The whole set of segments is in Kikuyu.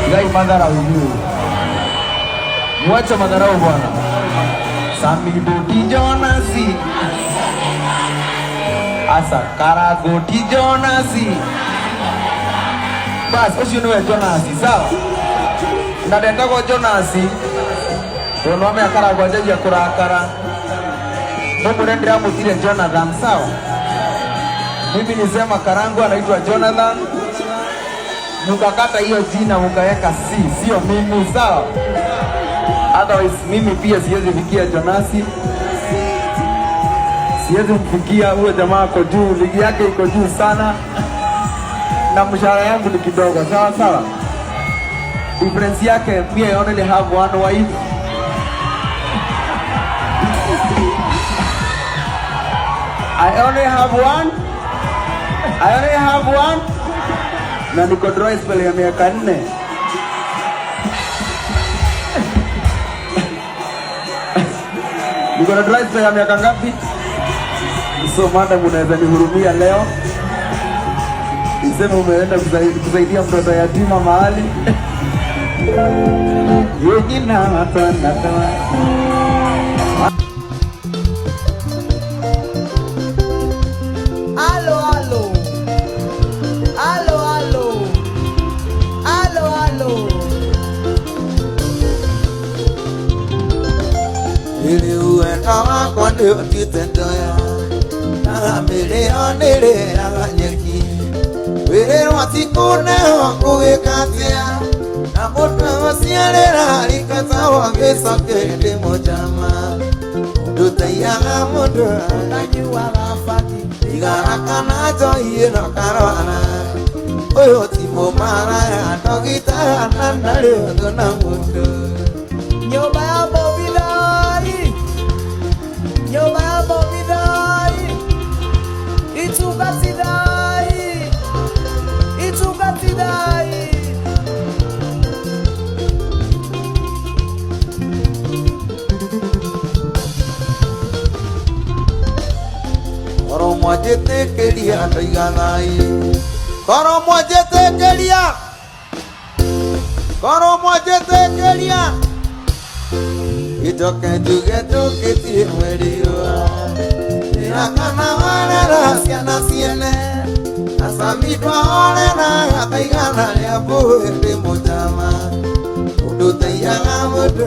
Tigai madharau inyuĩ. Mwache madharau bwana. Samido ti Jonasi. Asa Karago ti Jonasi. Bas, ũcio nĩwe Jonasi, sawa? Na ndetagwo Jonasi. Tondũ nĩwamenya Karago anjagia kũrakara. Mũmwĩre ndĩramwĩtire Jonathan, sawa? Mimi nisema Karangu anaitwa Jonathan. Mukakata hiyo jina mukaweka C, sio mimi, sawa? Otherwise mimi pia siwezi fikia Jonasi. Siwezi mfikia huyo jamaa, ako juu, ligi yake iko juu sana na mshahara yangu ni kidogo, sawa sawa. Difference yake, me I only have one wife. I only have one. I only have one. Na niko dry spell ya miaka 4. Niko na dry spell ya miaka ngapi? So madam, unaweza nihurumia leo. Niseme umeenda kusaidia mtoto yatima mahali. Yejina matanda. Alo, alo. Alo, alo. Alo, alo. Ili uenda wakwa nĩ ũtuĩte ndoya na mĩrĩo nĩrĩaga nyeki wĩrĩrwo ti kũneho ngũgĩka atĩa na mũtwe ũciarĩra rikata wa gĩcoke ndĩ mũjama mũndũ taiyaga mũndũ Ũtanyuaga bati. Thigara kana njohi ĩno karwara ũyũ ti mũmaraya ndogitaga na ndarĩ ũndũ na mũndũ. Nyũmba ya Bobidai. Nyũmba ya Bobidai. Itugatidai. Itugatidai. Korwo mwanjĩtĩkĩria ndoiga thai, korwo mwanjĩtĩkĩria, korwo mwanjĩtĩkĩria ijoke njuge njũkĩtie mweriwa kana warera ciana ciene acamindwa orera gataigana rĩa mbũĩ ndĩ mũjama mũndũ taiyaga mũndũ.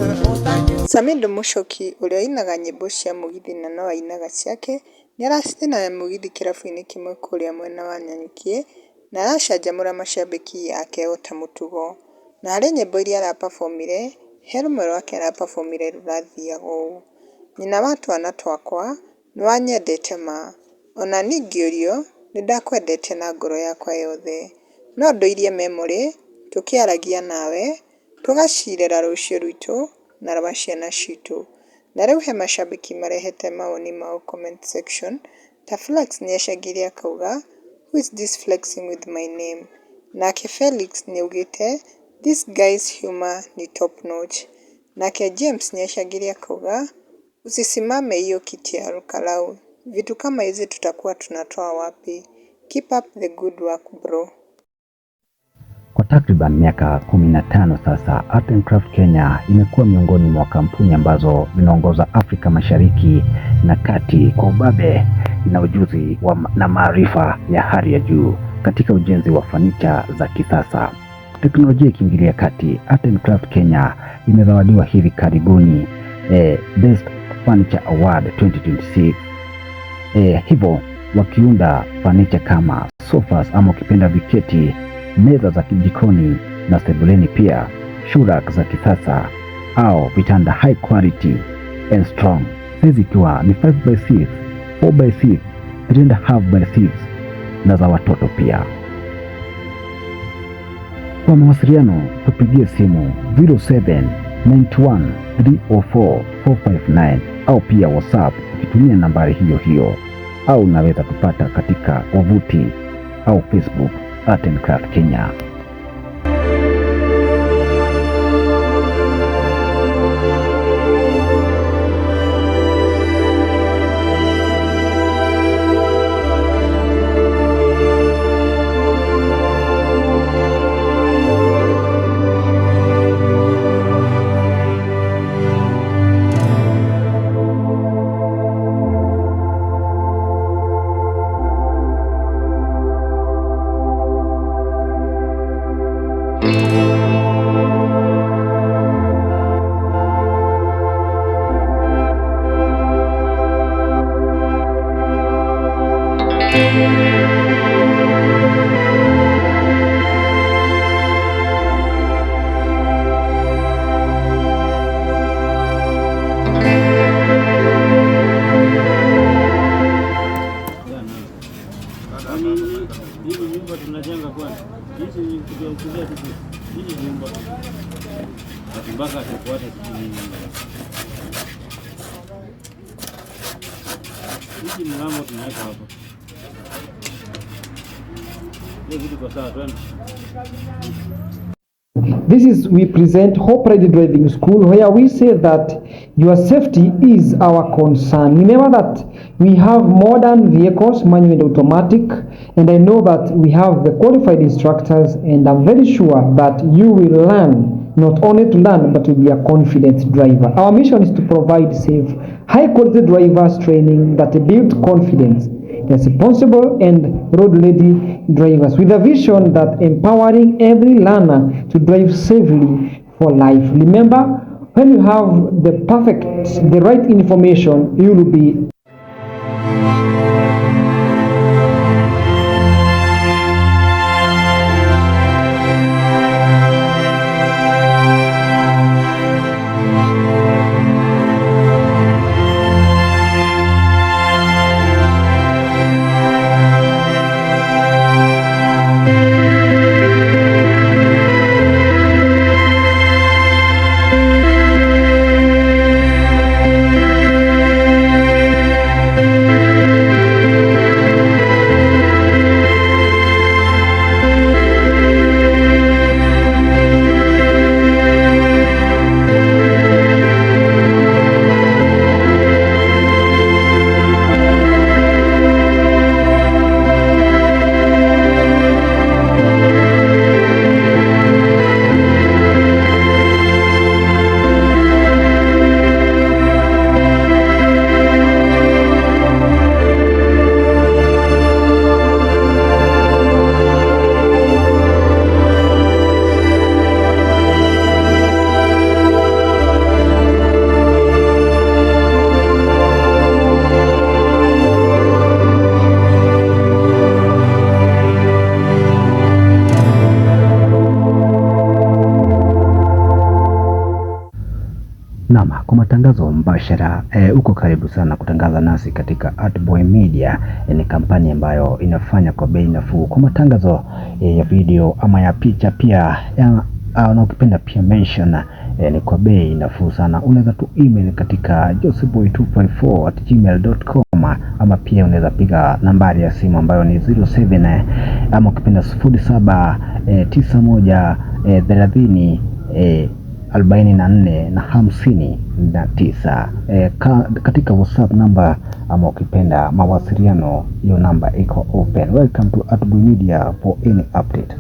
Samidoh Muchoki ũrĩa ũinaga nyĩmbo cia mũgithi na no ainaga ciake nĩaracindana mũgithi kĩrabu-inĩ kĩmwe kũrĩa mwena wa Nanyuki na aracanjamũra macambĩki ake ota mũtugo. Na harĩ nyĩmbo iria arapabomire, he rũmwe rwake arapabomire rũrathiaga ũũ: Nyina wa twana twakwa, nĩwanyendete ma, ona niĩ ngĩũrio nĩndakwendete na ngoro yakwa yothe, no ndũirie memory tũkĩaragia nawe, tũgacirĩra rũciũ rwitũ na rwa ciana citũ. Na rĩu he macambĩki marehete mawoni mao comment section ta Flex nĩacangĩire akauga "Who is this flexing with my name?" Nake Felix nĩaugĩte "This guy's humor ni top notch." Nake James nĩacangĩire akauga "Usisimame hiyo kiti ya Olkalau, vitu kama hizi tutakuwa tunatoa wapi? Keep up the good work bro." Kwa takriban miaka 15 sasa, Art and Craft Kenya imekuwa miongoni mwa kampuni ambazo zinaongoza Afrika Mashariki na Kati kwa ubabe na ujuzi na maarifa ya hali ya juu katika ujenzi wa fanicha za kisasa. Teknolojia ikiingilia kati, Art and Craft Kenya imezawadiwa hivi karibuni Best Furniture Award 2026. Hivyo wakiunda fanicha kama sofas ama ukipenda viketi, meza za jikoni na sebuleni, pia shoe rack za kisasa au vitanda high quality and strong, size ikiwa ni 5x6, 4x6, 3.5x6 na za watoto pia. Kwa mawasiliano tupigie simu 0791 304 459 au pia WhatsApp ukitumia nambari hiyo hiyo, au unaweza tupata katika wavuti au Facebook Art and Craft Kenya. Hizi nyumba tunajenga kwani? Hizi ni kuja tu. Hizi nyumba. Mpaka tufuate sijui nini. Hizi mlango tunaweka hapa. Hiyo kitu kwa sawa, twende. This is we present Hope Ready Driving School, where we say that your safety is our concern. Remember that we have modern vehicles, manual and automatic, and I know that we have the qualified instructors, and I'm very sure that you will learn, not only to learn, but to be a confident driver. Our mission is to provide safe, high quality drivers training that build confidence, responsible and road-ready drivers, with a vision that empowering every learner to drive safely for life. Remember, when you have the right information, you will be Naam, kwa matangazo mbashara uko karibu sana kutangaza nasi katika Artboy Media. Ni kampani ambayo inafanya kwa bei nafuu kwa matangazo ya video ama ya picha pia ya, na ukipenda pia mention ni kwa bei nafuu sana. Unaweza tu email katika joseboy254@gmail.com ama pia unaweza piga nambari ya simu ambayo ni 07 ama ukipenda 07 91 30 44 na 59. Katika WhatsApp namba ama ukipenda mawasiliano, hiyo namba iko open. Welcome to Artboy Media for any update.